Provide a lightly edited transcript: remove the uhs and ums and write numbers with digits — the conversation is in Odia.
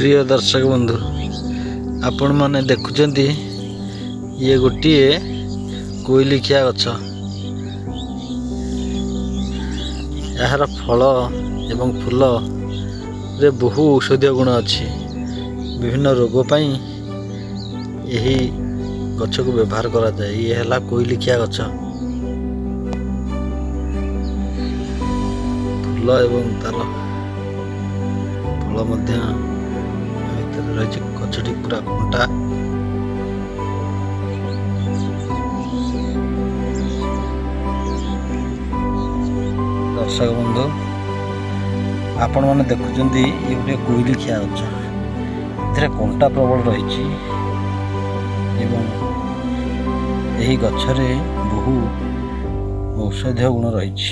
ପ୍ରିୟ ଦର୍ଶକ ବନ୍ଧୁ, ଆପଣମାନେ ଦେଖୁଛନ୍ତି ଇଏ ଗୋଟିଏ କୋଇଲିଖିଆ ଗଛ। ଏହାର ଫଳ ଏବଂ ଫୁଲରେ ବହୁ ଔଷଧୀୟ ଗୁଣ ଅଛି। ବିଭିନ୍ନ ରୋଗ ପାଇଁ ଏହି ଗଛକୁ ବ୍ୟବହାର କରାଯାଏ। ଇଏ ହେଲା କୋଇଲିଖିଆ ଗଛ। ଫୁଲ ଏବଂ ତାର ଫଳ ମଧ୍ୟ ଭିତରେ ରହିଛି। ଗଛଟି ପୁରା କଣ୍ଟା। ଦର୍ଶକ ବନ୍ଧୁ, ଆପଣମାନେ ଦେଖୁଛନ୍ତି ଇଏ ଗୋଟିଏ କୋଇଲିଖିଆ ଗଛ। ଏଥିରେ କଣ୍ଟା ପ୍ରବଳ ରହିଛି ଏବଂ ଏହି ଗଛରେ ବହୁ ଔଷଧୀୟ ଗୁଣ ରହିଛି।